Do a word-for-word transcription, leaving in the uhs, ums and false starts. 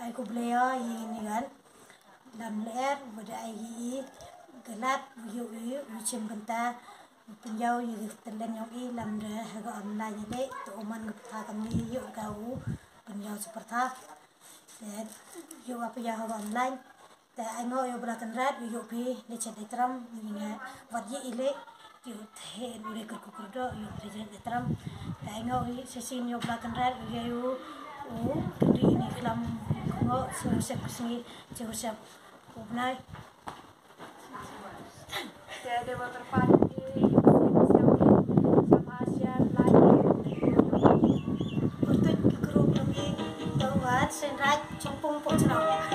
Ai khublei ïa i Nigan. Lam lyer, u da ai i galat, u ïoh i, u chim bynta, u pynïaw ïa ka talent jong i, lam da ha ka online leh, to u man ka pyrtha kam ni ïoh ka u pynïaw sa pyrtha. Te ïoh wa pynïaw ha ka online. Te ai ngo ïa u Blei Kynrad, u ïoh phi, da chet da tram, u nga wat ïa i leh, ïoh the, u re kyrkhu kyrdoh, ïoh phi da chet da tram. Te ai ngo ïa shisien ïa u Blei Kynrad, u ïa u, u, kynri ni klam, ngo, shisien shisien, shisien u Blei. Te dei ba kyrpad ïa u shisien shisien, shisien ba share, like. Pyrtuit ki group jong i, to wat shisien raj, chongpong pong chnong.